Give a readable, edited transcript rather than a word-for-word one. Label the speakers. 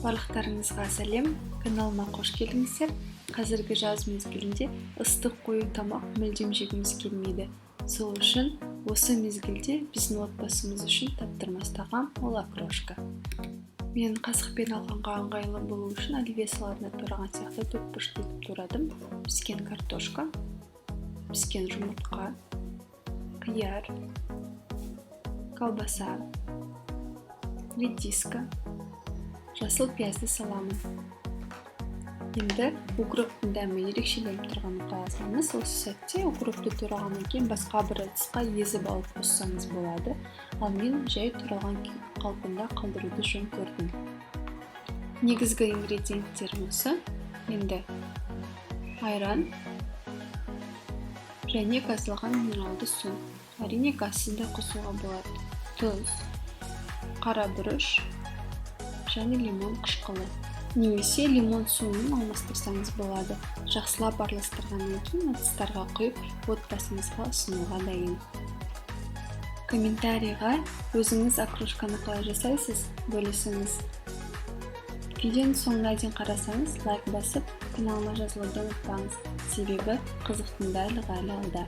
Speaker 1: Барлықтарыңызға сәлем! Каналыма қош келдіңіздер! Қазіргі жаз мезгілінде ыстық, қою тамақ мүлдем жегіміз келмейді. Сол үшін осы мезгілде біздің отбасымыз үшін таптырмас тағам ол окрошка. Мен қасықпен алғанға ыңғайлы болу үшін оливье салатына тураған сияқты төртбұрышты етіп турадым. Піскен картошка, піскен жұмыртқа, қияр, колбаса, редиска, жасыл пиязды саламын. Енді укроптың дәмі ерекшеленіп тұрғанын қаласаңыз, осы сәтте укропты турағаннан кейін басқа бір ыдысқа езіп алып қоссаңыз болады. Ал мен жай туралған қалпында қалдыруды жөн көрдім. Негізгі ингредиенттерім осы. Енді айран және газдалған минералды су, әрине, газсыз да қосуға болады, тұз, қара бұрыш және лимон қышқылы немесе лимон суымен алмастырсаңыз болады. Жақсылап араластырғаннан кейін ыдыстарға құйып, отбасыңызға ұсынуға дайын. Комментарийға өзіңіз окрошканы қалай жасайсыз, бөлісіңіз. Видеоның соңына дейін қарасаңыз, лайк басып, каналыма жазылуды ұмытпаңыз, себебі қызықтың барлығы әлі алда.